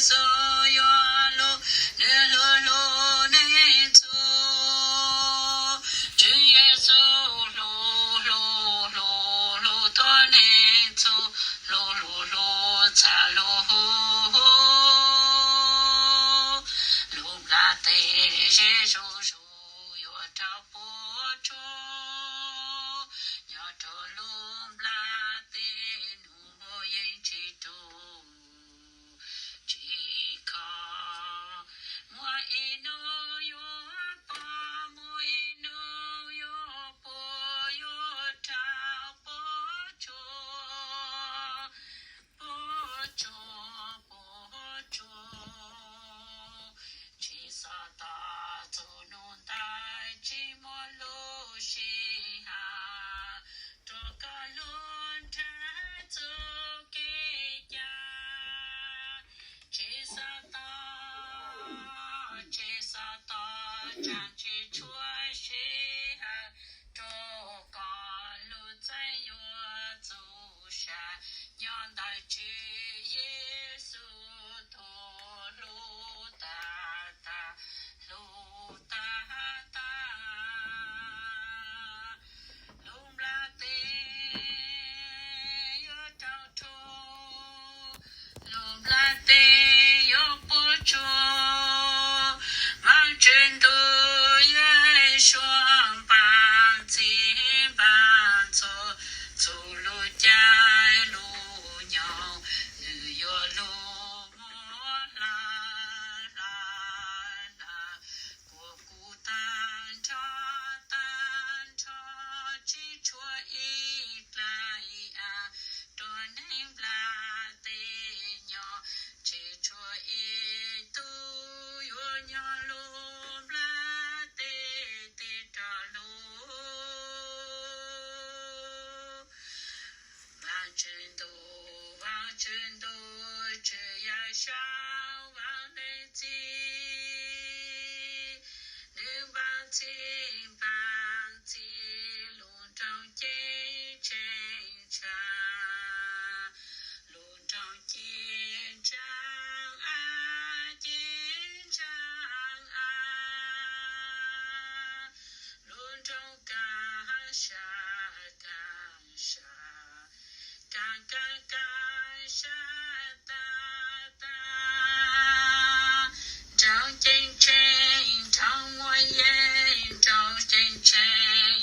Yexus yuav hlub, nws hlub hlub neeg txhua. Tswv Yexus hlub hlub hlub hlub txhua neeg txhua, hlub hlub hlub txhaj hlub hu hu. Lub nplaj teb ze zuj zus yuav rau puas tsuaj, nyob rau lub nplaj teb nuj npua yeej tsis rus tsis kho. Muaj ib hnub yuav pom, muaj ib hnub yuav puas, yuav rau puas tsuaj, puas tsuaj, puas tsuaj. Tsis xav tau txog hnub ntawd, tsis muaj lub sij hawm rau koj hlub nrhiav txoj kev cai. Tsis xav tau, tsis xav tau tseem tsis tshua sij hawm rau koj hlub txawj yuav txhua sij hawm. Nyob ntawm Tswv Yexus tus hlub tag tag, hlub tag tag. Lub nplaj teb yuav rau rhuv, lub nplaj teb yuav puas tsuaj. Vaajtswv ntuj yuav suav npaaj txhij npaaj txhua, txhua lub caij lub nyoog nws yuav lub muab hlawv hlawv hlawv. Kuas kuv tag nrho tag nrho, tsis tshuav ib dlaim av rau neeg nplaj teb nyob, tsis tshuav ib tug yuav nyob lub nplaj teb tig rau lub. Vaajtswv ntuj, Vaajtswv ntuj, Tswv Yawm Saub Vaaj Leej Txiv, nws npaaj txhij npaaj txhij, lub nroog ceeb tsheej ntshaav, lub nroog ceeb ntshaav av, ceeb ntshaav av, lub nroog kaaj sab kaaj sab, kaaj kaaj kaaj sab tag tag, nroog ceeb tsheej, nroog muaj yeej, nroog ceeb tsheej,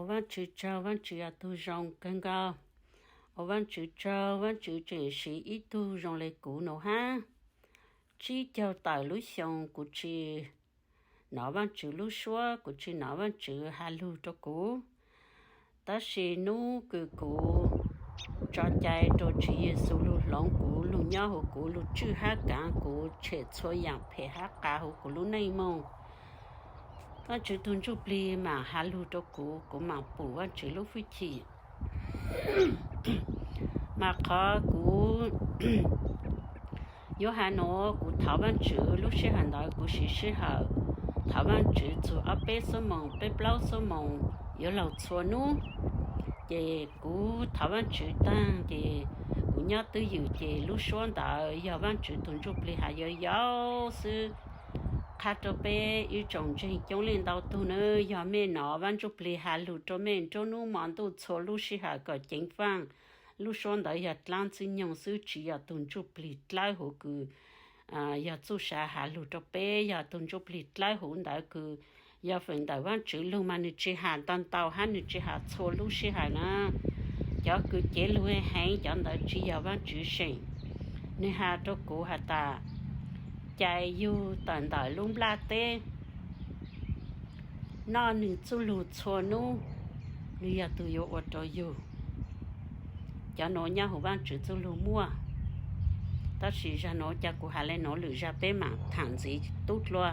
Ua Vajtswv tsaug, Vajtswv yog tug zoo kawg nkaus. Ua Vajtswv tsaug, Vajtswv tseem siv ib tug zoo le kuv no hab. Tsib caug tawm lub xyoo kuv tsis nov Vajtswv lub suab, kuv tsis nov Vajtswv has lug rau kuv. Tab sis nub kws kuv tso cai rau Tswv Yexus lug hloov kuv, lug nyob huv kuv, lug tswj hab kaav kuv tshem txhua yaam phem hab qav huv kuv lub neej moog, Vajtswv tug Ntsuj Plig maam has lug rau kuv, kuv maam pum Vajtswv lub hwj chim. Mas qhov kuv yuav has nuav, kuv thov Vajtswv lub sij hawm ntawd kuv siv sij hawm thov Vajtswv txug ob peb xuab moos, peb plaub xuab moos yuav luag txhua nub. Ces kuv thov Vajtswv taag ces kuv nyob twj ywm ces lub suab ntawd yog Vajtswv tug Ntsuj Plig has yau yau xwb. Qha rau peb ib tsoom ntseeg coob leej ntau tug nawb, yog mej nov Vaj Ntsuj Plig has lug rau mej nruab nub mo ntuj txhua lub sij hawm kom ceev faaj, lub suab ntawd yog dlaab ntxwg nyoog xwb, tsis yog tug Ntsuj Plig dlawb huv kws yog txuj sa has lug rau peb. Yog tug Ntsuj Plig dlawb huv ntawd kws yog feem ntawm Vajtswv lug mas nwg tsis has ntau ntau hab nwg tsis has txhua lub sij hawm na. Cov kws cev lug heev cov ntawd tsis yog Vajtswv seem. Nwg has rau kuv has tas, cais yug tawm ntawm lub nplaj teb, noj nwg txuj lug txhua nub, nwg yog tug yuav ua rau yug. Cov nuav nyob huv Vajtswv txuj lug muaj. Tab sis zag nuav ca kuv has le nuav, lwm zag peb maam thaam ntxiv tub dlua.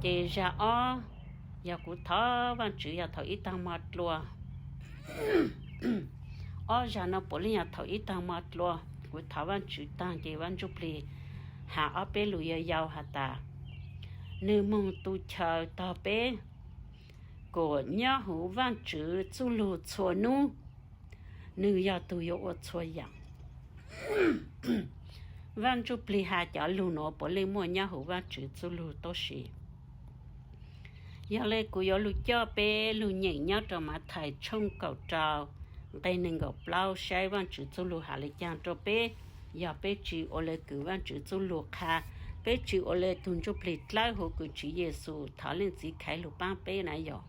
Ces zag ob, yog kuv thov Vajtswv yog thaum ib taag mo dlua. Ob zag nuav puav leej yog thaum ib taag mo dlua. Kuv thov Vajtswv taag ces Vaj Ntsuj Plig has ob peb lus yau yau has tas, nwg moog tu chaw tog peb, kuas nyob huv Vajtswv txuj lug txhua nub, nwg yog tug yuav ua txhua yaam. Vaj Ntsuj Plig has cov lug nuav puav leej muaj nyob huv Vajtswv txuj lug tuab si. Yog le kuv yuav lug coj peb lug nyeem nyob rau Mathais tshooj kaum rau nqe neeg nkaum plaub saib Vajtswv txuj lug has le caag rau peb. Yog peb tsis ua le kws Vajtswv txuj lug qha, peb tsis ua le tug Ntsuj Plig dlawb huv kws Tswv Yexus thov Leej Txiv Khaiv lug paab peb na yog.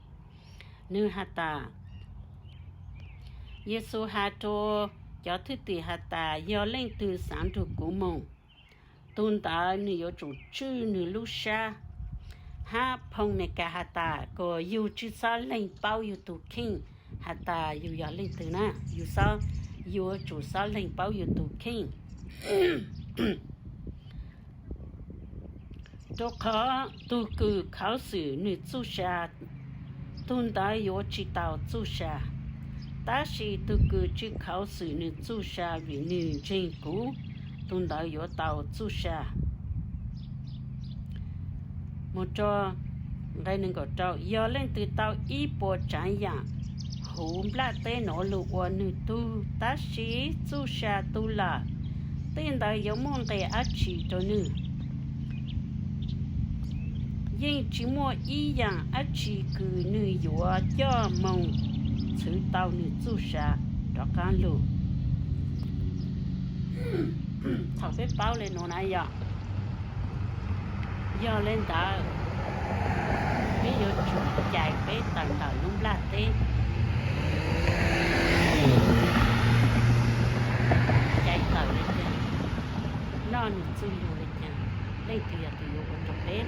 Nwg has tas, Yexus has rua cov thwj tim has tas, yog leej twg xaav nrug kuv moog, tug ntawd nwg yuav tsum tswj nwg lub sab. Hab phoo Mes Kas has tas, kuas yug tsi xob leeg paub yug tug kheej has tas yug yog leej twg na, yug xob, yuav tsum xob leeg paub yug tug kheej. Rua qhov tug kws khaus xwm nwg txuj sa, tug ntawd yuav tsi tau txuj sa, tab sis tug kws tsi khaus xwm nwg txuj sa vim nwg ntseeg kuv, tug ntawd yuav tau txuj sa. Moog rua nqe neeg nkaum rau, yog leej twg tau ib puas tsaav yaam huv nplaj teb nuav lug ua nwg tug, tab sis txuj sa tu lawm, tej ntawd yuav muaj nqe dlaab tsi rua nwg? Yeej tsi muaj ib yaam dlaab tsi kws nwg yuav coj moog txhwv tau nwg txuj sa rov qaab lug. Thaum peb paub le nuav na yog, yog le ntawd, peb yuav tsum cais peb tawm ntawm lub nplaj teb. Cais tawm le caag? Noj nwg txuj lug le caag? Leej twg yog tug yuav ua rua peb?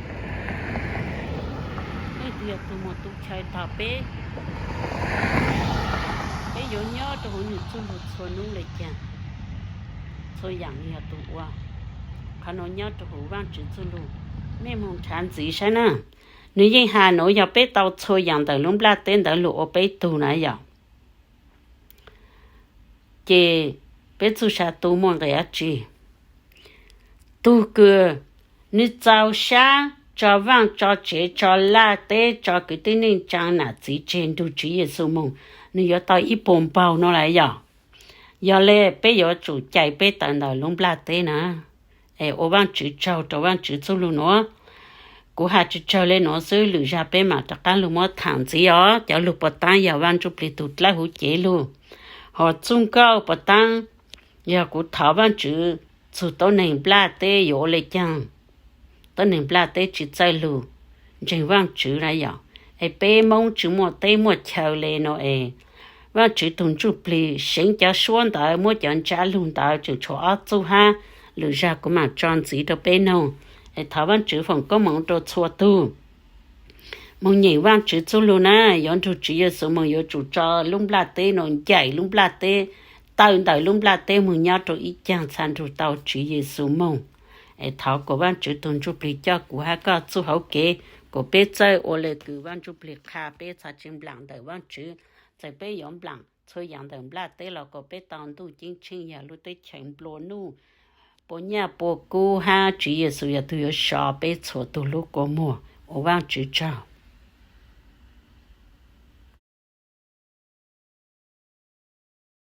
Leej twg yog tug moog tu chaw tog peb? Peb yuav nyob rua huv nwg txuj lug txhua nub le caag? Txhua yaam nwg yog tug ua. Qhov nuav nyob rua huv Vaajtswv txuj lug, mej moog nrhav ntxiv saib na. Nwg yeej has nuav yog peb tau txhua yaam ntawm lub nplaj teb ntawd lug ua peb tug na yog, ces peb txuj sa tu muaj nqe dlaab tsi? Tug kws nwg txaus sab tso vaaj tso tsev tso laj teb tso kwv tij neej tsaa nam txiv tseg nrug Tswv Yexus moog, nwg yuav tau ib puas npaug nuav lawm yog. Yog le peb yuav tsum cais peb tawm ntawm lub nplaj teb na. Es ua Vaajtswv tsaug rua Vaajtswv txuj lug nuav. Kuv has tsawg tsawg le nuav xwb, lwm zag peb maam rov qaab lug muab thaam ntxiv os. Cov lug puas taab yog Vaaj Ntsuj Plig tug dlawb huv cev lug, hos txuj nkauj puas taab yog kuv thov Vaajtswv txug tuab neeg nplaj teb yuav ua le caag. Tuab neeg nplaj teb tsi txawj lug ntseeg Vaajtswv na yog. Es peb Moob tsis muaj teb muaj chaw le no es Vaajtswv tug ntsuj plig seev cov suab ntawd muab cov ntsab lug ntawd tseem tshuav ob txuj hab lwm zag kuv mam tso ntxiv rua peb noog. Es thov Vaajtswv foom koob moov rua txhua tug moog nyeem Vaajtswv txuj lug na, yuav nrug Tswv Yexus moog yuav tsum tso lub nplaj teb no ncaim lub nplaj teb, tawm ntawm lub nplaj teb moog nyob rua ib caag txha nrug tau Tswv Yexus moog. Es thov kuas Vaajtswv tug ntsuj plig coj kuv hab koj txuj hauv kev, kuas peb txawj ua le kws Vaajtswv tug ntsuj plig qha, peb txhad tsi nplaam ntawm Vaajtswv. Txawm peb yuav nplaam txhua yaav ntawm nplaj teb los kuas peb tau ntuj ceeb tsheej yog lub teb chaws nplua nuj, puas nyaj puas kub hab Tswv Yexus yog tug yuav so peb txhua tug lub kua muag. Ua Vaajtswv tsaug.